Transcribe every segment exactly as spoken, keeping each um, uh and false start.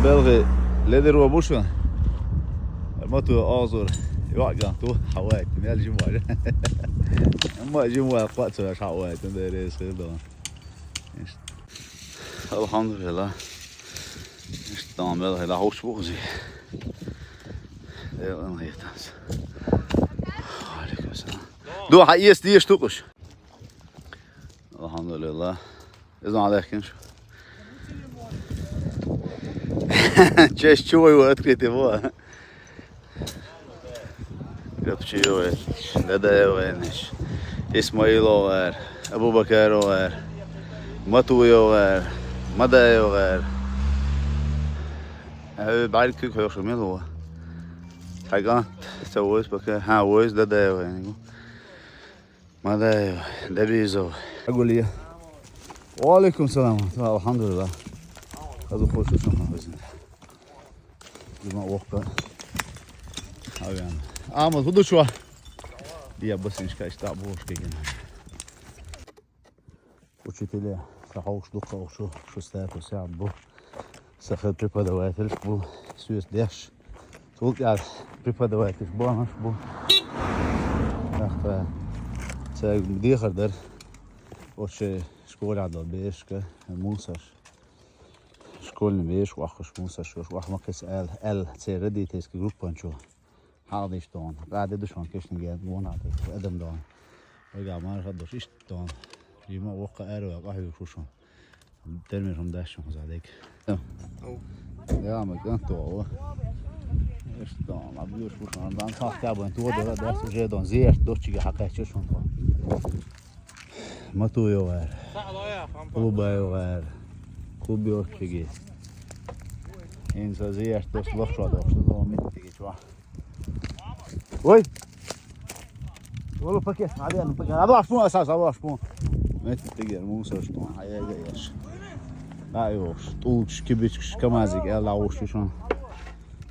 Белхи ледеро бу шуна. Ма ту озур. ЙоӀ ган ту хьавайт, мел жимвар. Амма жимвар кхоачаш хьавайт, дерес хирдон. Алхамдулилла. Иштта белхи да ховш бу кхузи. Дел ан хетас. Алейкум салам. Ду хьаэс деш тукъуш. Алхамдулилла. Иза ма лехкинш. Честь чего его открытый его. Капчиёвенеш, Дадаёвенеш, Исмаиловар, Абубакаровар, Матуёвар, Мадаёвар. Ай, балки хойш мел ва. Хаган, ца войс бака, ха, войс Дадаёвен. Мадаев, Дабизов. Агулия. Ва алейкум салам. Алхамдулилла. Хазу хойш шуна хазин. Жума вокка. Авян. Амма худучва. Я басинчка ишта бошка гена. Учителя, са ховш дукха шу, шу статус я бу. Саха преподаватель бу, сюс деш. Тулкар преподаватель бу, наш бу. Ахта. Ца дихар дар. Оче школа дал бешка, мусаш. Школьный беш, вахаш мусаш, вах макас ал, ал, це родительский группа чу. Хьалдеш дон. Гада душон кешнге гонат. Адам дон. Ойга мар хадуш ишт дон. Жима вокка аро ага хьуш шушон. Термер хум даш шум задек. Я ма ган то. Ишт дон. Абдуш шушон. Дан сахта бан то дора дас уже дон. Зиеш дочига хакача шум. Матуёвар. Клубаёвар. Клубёвчиги. Инса зиеш дос лохшо дос. Дон миттиги чва. Ой! Олу пакет, надо, ну, пакет. Надо аш пун, асас, надо аш пун. Метр тигер, мусор, что, а я, я, я. Да, ёш, тулч, кибич, камазик, я, ла, уш, шо.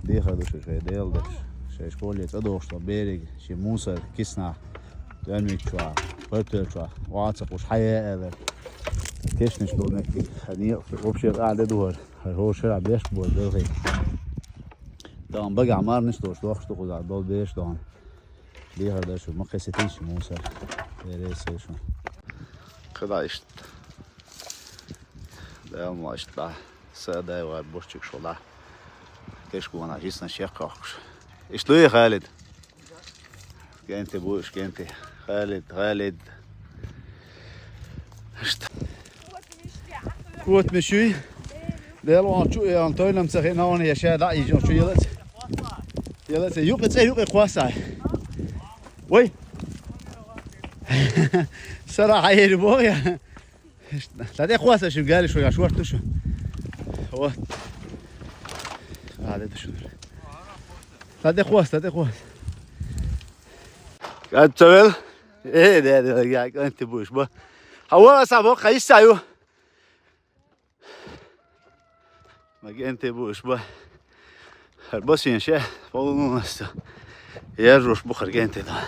Дехар душ, шо, дел душ. Шо, школе, ца душ, что, берег, шо, мусор, кисна. Тёмик, чва, пертер, чва. Ваца, куш, хая, эвер. Кешниш, что, метр. Они, вообще, а, де дугар. Хороший, а, беш, бой, дел, хей. Там бага марниш то, что, что куда дол беш дон. Дихар да шу, ма кесетин шу мусор. Бересе шу. Када ишт. Да, ма ишт, да. Са дай вар бошчик шо, да. Кешку вана жисна шек кахш. Ишт луи, Халид. Кенти буш, кенти. Халид, Халид. Ишт. Кот мишуй. Дел ван чу, я ан тойлам цахи, на ван я ша да, и чу елец. Елец, юк, це юк, квасай. Ой. Сара хайр бо я. Та де кваса шим гали шо, я швар тушу. Вот. А, де тушу. Та де квас, та де квас. Гад цавел? Э, де, де, я, кенти буш, ба. Хава са бо, кайсаю. Ма кенти буш, ба. Хар басин ше, полунуса. Я жош бу хар кенти да.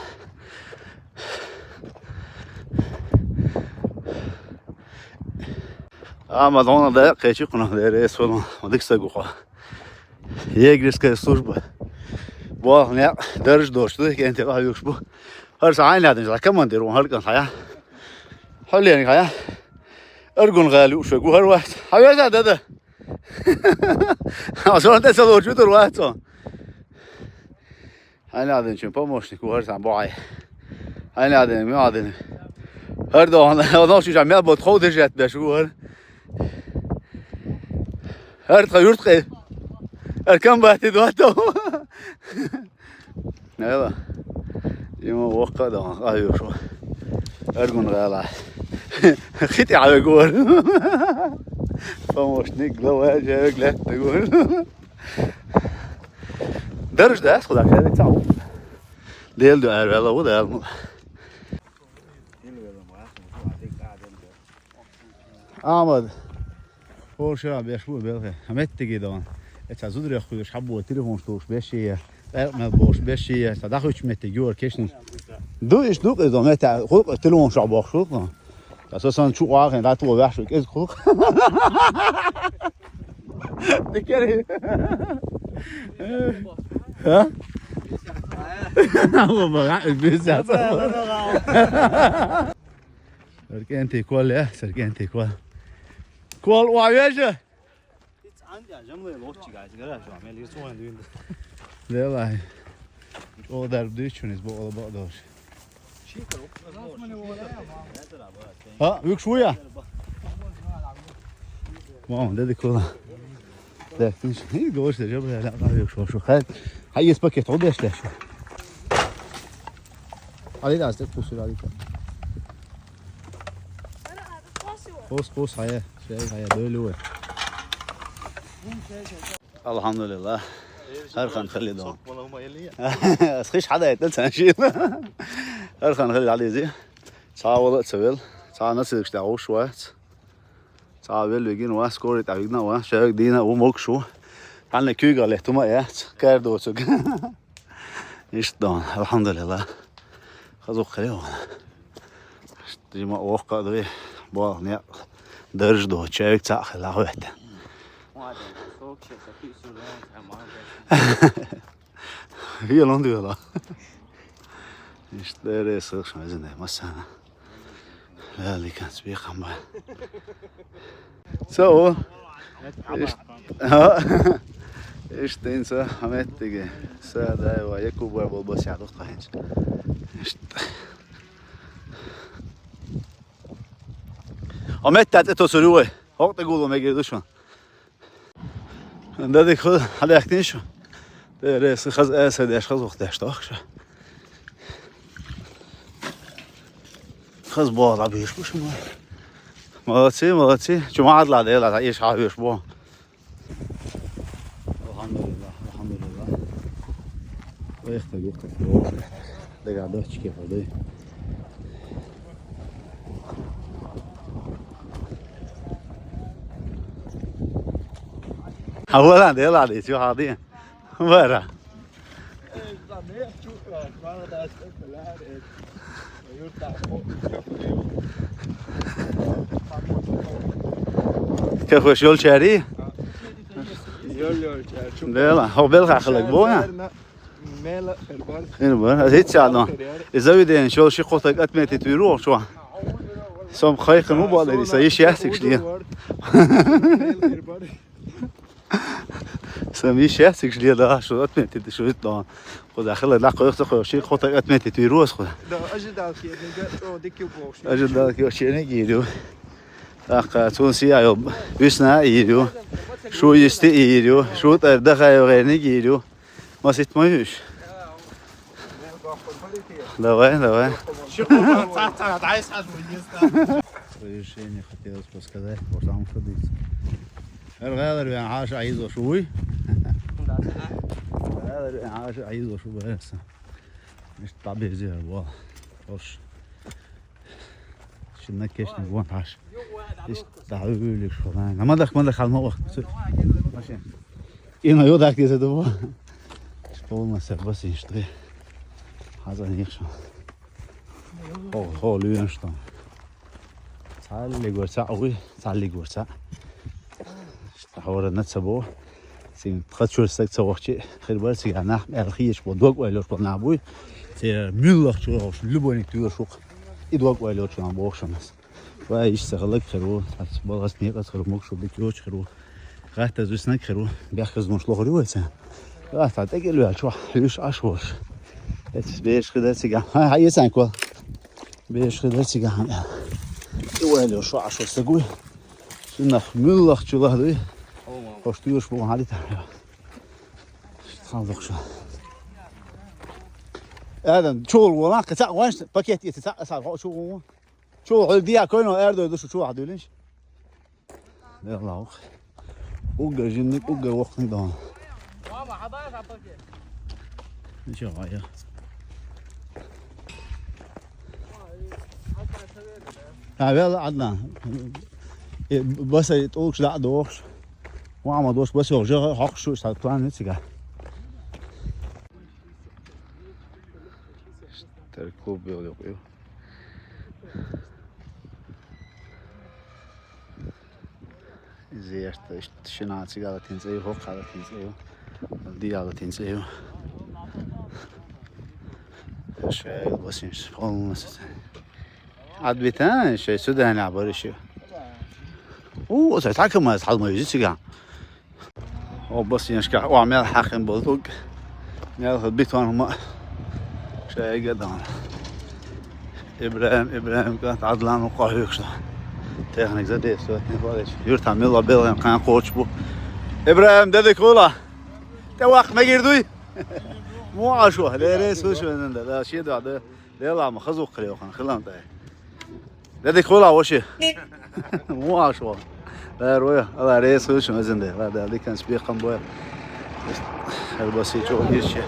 А, Мадонна да, кечи куна да, рес фолун. Мадик са гуха. Егерская служба. Бо, не, держ дош, да, кенти ла юш бу. Хар са айн ладин, за командир, хар кан хая. Хулен хая. Эргун гали уш гу хар вац. Хавяза да да. Азон да сало чу тур вац. Айн ладин чин помощник, хар са бай. Айн ладин, ми ладин. Хар да, он, он шу жа мя бот хо держать да шу хар. Хар та юрт кай. Хар кам бати да то. Эла. Има вокка да, аюшо. Эргун гала. Хити аве гор. Помощник глава же глядь гор. Держ да, схода, я цау. Дел ду ар вела, у дел. Амад. Хор шера беш бу белхе. Хамет теги дон. Эца зудре хуйш хабу телефон штуш бешия. Эрмел бош бешия. Та дахуч мет теги ор кешниш. Ду иш ду къыз дон. Эца хук телефон шабах шук. Та сосан чу ахен да ту ваш шук. Эз хук. Dikkat et. Ha? Ama bak, ha, biz ya. Serkenti kol ya, serkenti kol. Kol wa veja. It's andi ya, jamle lochi guys, gara şu an. Meli su an düğünde. Vallahi. O dar düçüniz bu ola bak doğru. Ha, büyük şu ya. Tamam, dedik ola. Deftin şey, iyi doğru işte, böyle daha yok şu, şu. Hayır, hayır, paket, o beş leş. Hadi daha sık kusur, hadi. Post, post, hayır, şey, hayır, böyle olur. Elhamdülillah. Her kan xili don. Hiç hada yetel sen şey. Her kan xili hadi zi. Sağ ol, sağ ol. Sağ nasıl işte, hoş var. Цаъ велвегин ва, скорый тӀавигна ва, шайг дийна у, мог шу. Хьанна куьйга лехтума яц, кар доцуг. Иштта дан, алхьамдулилла. Хазук хире ван. Иштта дима воккха дуй, бал некъ дарж до, чайг цаъ хила хвет. Виялон дуйла. Иштта ресурс мезне, масана. Лаликан сбехам ба. Со, ишт-, ха. Иштта инса Ахметтиги. Са дайва, Якуба бол бас ядут ханч. Иштта. Ахмет тат это сурюй. Хокъ тагулу мегер душман. Дадик ху хадахтин шу. Дерес хаз эсэ деш хаз вахт деш тох шу. Хаз бо ла биш бу шу. Молодцы, молодцы. Чума адла де ла иш ха биш бу. Алхамдулилла, алхамдулилла. Эх, так, эх, так. Дага дочки ходы. Havadan değil hadi, şu hadi. Var ha. Kafoş yol çeri. Yol yol çeri. Değil ha. O bel kakılık bu ha. Mela, herbar. Herbar. Hiç ya lan. E, zaviden şu, şu kotak atmeti tüyru şu an. Som khaykın bu bağlı ise iş ya sikşliye. Herbar. Som iş ya sikşliye daha şu atmeti şu lan. O da xıla la koyuq koyuq şey kotak atmeti tüyru o. Da acı dal ki ne o deki bu. Acı dal ki şey ne geliyor. Aka tun siya yo. Üsna iyi yo. Şu üstü iyi yo. Şu tarda kayo ne geliyor. Масит моюсь. Давай, давай. Решение хотелось бы сказать, потому что дыц. Эргалер вен хаш айзо шуй. Эргалер вен хаш айзо шуй барса. Миш табези вал. Хош. Шинна кешни вон хаш. Иш таулик шуна. Намадах мадах халма вах. Машин. Ина ё так десе дубу. Полностью басин что. Хазан их шо. Хо, хо, луен что. Цалли горца, ой, цалли горца. Что хора на цабо. Син хочу сак цавахчи. Хирбар сига нах, эл хиеш бо дог ойлош бо набуй. Те мюллах чугош, любойник тугош. И дог ойлош на бохшанас. Ва иш сахалак хиру, ас балгас некъас хиру, мукшу бикёч хиру. Гата зуснак хиру, бяхказ муш лохру вайса. Ва та текел ва чо, юш аш вош. Эт беш хида сига. Ха, ха, есан ко. Беш хида сига. И вайло шо аш сагуй. Сунах мюллах чулах дуй. Хош туюш бу халита. Халдык шо. Адам чул вала, кыса ванш пакет ете са са чул. Чул хол дия койно эрдо душу чул адылыш. Беллаух. Уга жинник, уга вохник дон. Ничего, я. А, вела одна. Э, баса толк жда дохш. Мама дош баса уже хок шу са план не цига. Тер клуб бел yok. Зерта, иштта шина цигала тин цӀе ю, хӀокхала тин цӀе ю. Диала тин цӀе ю. Шай басинш полностью. Адбита, шай сюда не обориши. У, за так мы с халмой визит сига. О, басиншка, о, мел хахин болдук. Мел хад битон ма. Шай гадан. Ибрагим, Ибрагим, кан Адлан у къахюкшна. Техник задействовать не хвалит. Юрта мила белген кан коч бу. Ибрагим, деди кола. Те вак мегирдуй. Му ашу, ле рейс уш венен да. Да, ши да, да. Ле ла ма хазу крио хан хилан тай. Деди кола оши. Му ашу. Да, роя, ала рейс уш венен да. Да, да, ликан спехам боя. Хар баси чо ирше.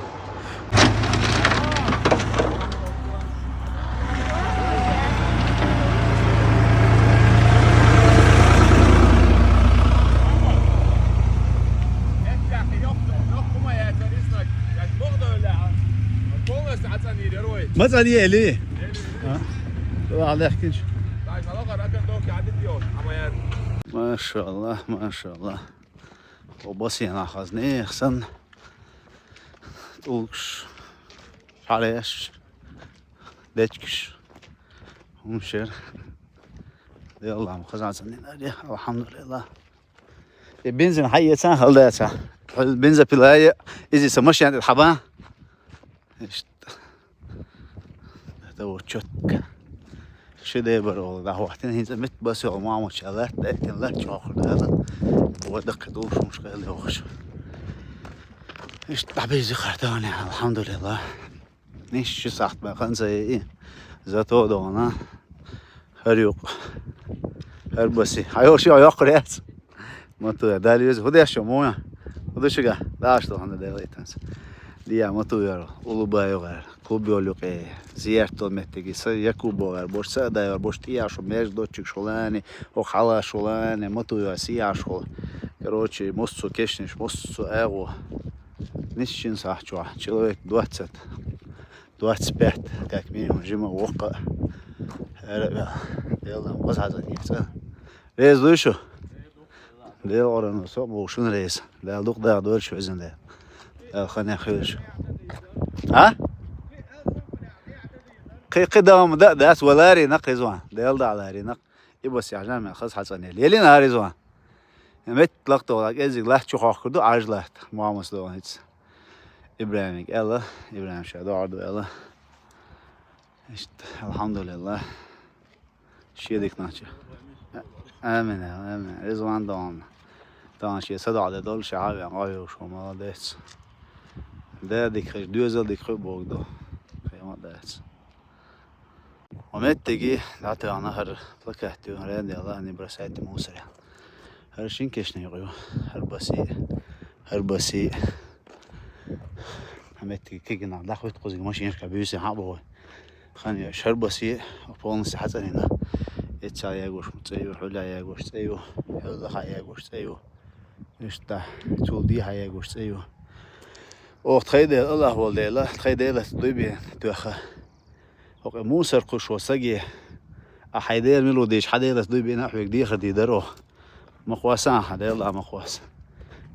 Мацани эли. Аллах кинч. Машалла, машалла. О баси яна хазни хсан. Тулкш. Шареш. Дечкш. Умшер. Де Аллах хазан санин ари. Алхамдулилла. Э, бензин хай яцан халда яца. Бензопила я, изи са машин хабан. Ишт. Это вот чётко. Шедевр ол, да, хватин хин мит бас ол маму чалат, да, тин ла чохр да. Вот да кду шумшка да хош. Ишт, табизи хартане, алхамдулилла. Ниш ши сахт ма ханза и. Зато дона. Хар юк. Хар баси. Хайо ши аяк ряц. Мату я дали вез худеш моя. Худешига. Даш то ханда дали тенс. Дия мату я улубаю гар. Кубио люке. Зиярт то меттеги. Са якубо гар. Бош са да гар. Бош тия шо меж дочик шолани. О хала шолани. Мату я сия шо. Короче, мосцу кешниш, мосцу эго. Ниш шин сахт чуа. Человек двадцать. Двадцать пять, как минимум, жима вокка. Эра, Делла, маза за нефца. Рез дуй шу? Дел оран со, бу шун рез. Дел дук да дор шу эзен де. Дел хане хил шу. А? Кы, кы давам да, дас валари нак Ризван. Дел да алари нак. И бас яжна мен хас хацане. Лелин а Ризван. Мет лак то лак, эзиг лак чу хох курду, аж лак. Муамас до ниц. Ибрагим эла, Ибрагим ша дуа ду эла. Ишт, алхамдулилла. Шедик нача. Амин, амин. Ризван дон. Дон ши сада да дол шаха бен гаю шу молодец. Да дик хеш, дуэза дик ху богду. Хема дац. Ва меттеги датана хар плакат ю, рен дела не бросайте мусор. Хар шин кешне ю, хар баси, хар баси. Ва меттеги кигина дахвит кузиг машинашка бюсе хабо. Хан ю хар баси полностью хацанина. Эца ягуш цею, хуля ягуш цею, хуля ха ягуш цею. Ишта, чул ди ха ягуш цею. Ох, тхайдел Аллах вол дела, тхайдела дуйби туха. Окей, мусор кушо саги. А хайдер милу диш, хайдер ас дуйби на хуйг ди хади даро. Махвасан хайдер ла махвас.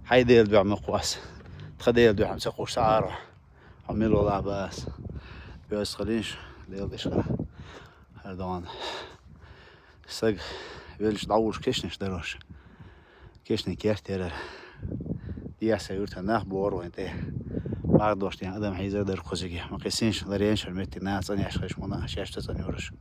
Хайдер дуа махвас. Тхадер дуа хамса куш сааро. Амилу ла бас. Бес халинш, дел дишка. Хардон. Саг велш дауш кешнеш дарош. Кешне кертера. Диаса юрта нах бор вен те. Мардош тен адам хайза дар кузиги. Ма кесинш ларен шарметти на цан яш хаш муна шаш та цан юрш.